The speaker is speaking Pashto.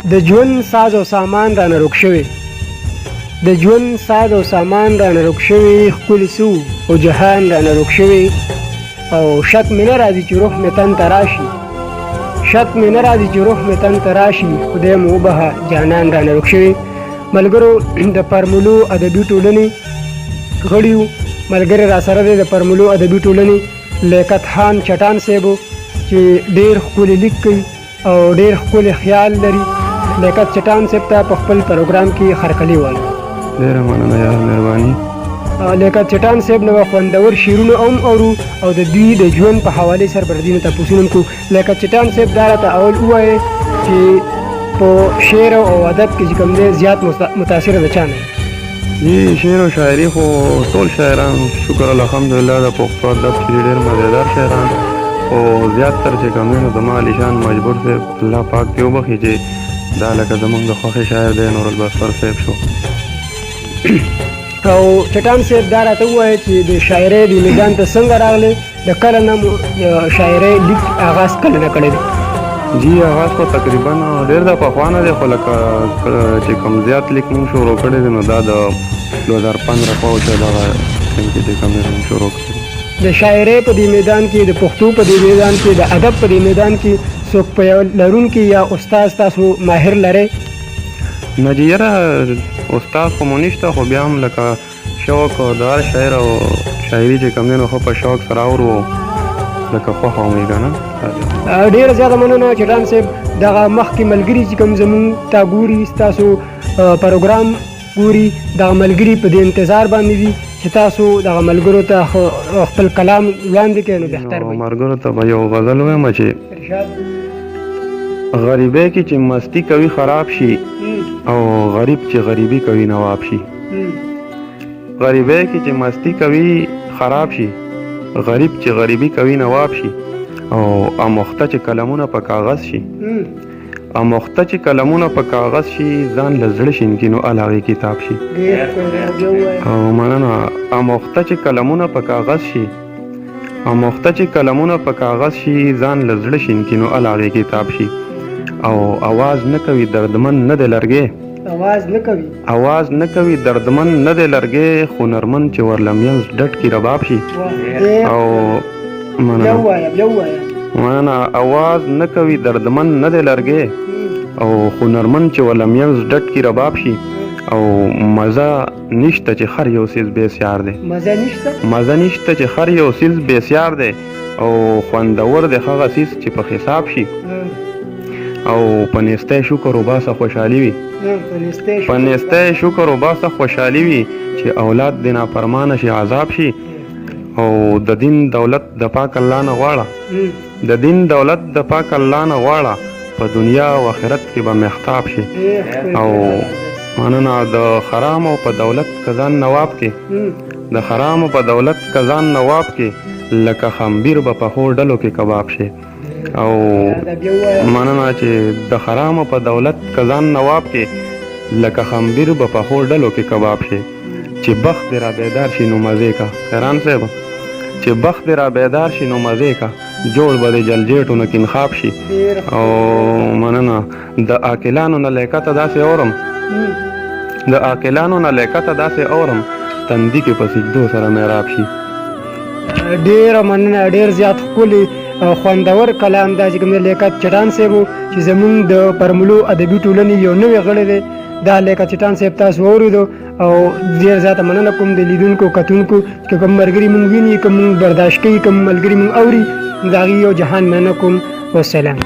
د ژوند ساز او سامان رانه روک شوی، د ژوند ساز او سامان رانه روک شوی، ښکلي څه وو او جهان رانه روک شوی. او شک مې نه راځي چې روح مې تن ته راشي، شک مې نه راځي چې روح مې تن ته راشي، خدای مو وبهه جانان رانه روک شوی. ملګرو د پرمولو ادبي ټولنې غړي وو، ملګری راسره دی د پرمولو ادبي ټولنې لیاقت خان چټان صاحب چې ډېر ښکلی لیک کوي او ډېر ښکلی خیال لري. لیاقت چټان صاحب ته په خپل پروګرام کې خرکلي وایم. ډېره مننه یار، مهرباني. لیاقت چټان صاحب نه به خوندور شعرونه هم اورو او د دوی د ژوند په حوالې سره به د دوی نه تپوسونه هم کوو. لیاقت چټان صاحب دا راته اول ووایې چې په شعر او ادب کې چې کوم دی زیات متاثره د چا نه؟ جی شعر او شاعري خو ټول شاعران شکر الحمدلله د پښتو ادب چې ډېر مزیدار شاعران، خو زیات تر چې کوم دی نو زما علیشان مجبور صاحب الله پاک دې وبخښي چې دا لکه زمونږ د خوښې شاعر دی، نورالبصر صاحب شو. او چټان صاحب دا راته ووایه چې د شاعرۍ د میدان ته څنګه راغلې، د کله نه مو د شاعرۍ لیک آغاز کله نه کړی دی؟ جی آغاز خو تقریبا ډېر د پخوا نه دی، خو لکه چې کوم زیات لیک مونږ شروع کړی دی نو دا د 2015 خواوشا دغه ټایم کې چې کوم دی مونږ شروع کړی دی. د شاعرۍ په دې میدان کې، د پښتو په دې میدان کې، د ادب په دې میدان کې څوک په لرونکي یا استاد تاسو ماهر لرئ؟ نه جی یاره استاد خو مو نشته، خو بیا هم لکه شوق د هر شاعر او شاعري چې کوم دی نو ښه په شوق سره اورو لکه خوښه مو وي که نه. ډېره زیاته مننه چټان صاحب. دغه مخکې ملګري چې کوم زمونږ ته ګوري، ستاسو پروګرام ګوري، دغه ملګري په دې انتظار باندې دي چې تاسو دغه ملګرو ته خپل کلام وړاندې کړئ نو بهتر به وي. ملګرو ته به یو غزل ووایم چې غریبۍ کې چې مستي کوي خراب شي او غریب چې غریبي کوي نواب شي. غریبۍ کې چې مستي کوي خراب شي، غریب چې غریبي کوي نواب شي. او اموخته چې قلمونه په کاغذ شي، اموخته چې قلمونه په کاغذ شي، ځان له زړه شین کړي نو ال هغې کتاب شي. او مننه. اموخته چې قلمونه په کاغذ شي، اموخته چې قلمونه په کاغذ شي، ځان له زړه شین کړي نو ال هغې کتاب شي. او اواز نه کوي دردمن نه دی لرګی، اواز نه کوي، اواز نه کوي دردمن نه دی لرګی، خو نرمن چې ورله مینځ ډډ کړي رباب شي. او مننه مننه. اواز نه کوي دردمن نه دی لرګی او خو نرمن چې ورله مینځ ډډ کړي رباب شي. او مزه نشته چې خر یو څیز بې سیار دی، مزه نشته، مزه نشته چې خر یو څیز بې سیار دی، او خوندور دی هغه څیز چې په حساب شي. او په نیستۍ شکر وباسه خوشحالي وي، په نیستۍ شکر وباسه خوشحالي وي، چې اولاد دې نافرمانه شي عذاب شي. او د دین دولت د پاک الله نه غواړه، د دین دولت د پاک الله نه غواړه، په دنیا او آخرت کې به محتاب شي. او مننه. د خرامو په دولت که ځان نواب کې، د خرامو په دولت که ځان نواب کې، لکه خمبیر به پخو ډلو کې کباب شي. او مننه چې د خرامو په دولت که ځان نواب کې، لکه خمبیر به پخو ډلو کې کباب شي. چې بخت دې را بیدار شي نو مزې کا خیران صاحب، چې بخت دې را بیدار شي نو مزې کا، جوړ به دې جلجېټو نه کینخاب شي. او مننه. د عاقلانو نه لیکته داسې اورم، د عاقلانو نه لیکته داسې اورم، تندي کې په سجدو سره محراب شي. ډېره مننه، ډېر زیات ښکلی او خوندور کلام دا چې کوم دی لیاقت چټان صاحب چې زمونږ د پرملو ادبي ټولنې یو نوی غړی دی، دا لیاقت چټان صاحب تاسو واورېدو. او ډېر زیاته مننه کوم د لیدونکو کتونکو چې کوم ملګري مونږ ویني، کوم مونږ برداشت کوي، کوم ملګري مونږ اوري، د هغوی یو جهان مننه کوم. والسلام.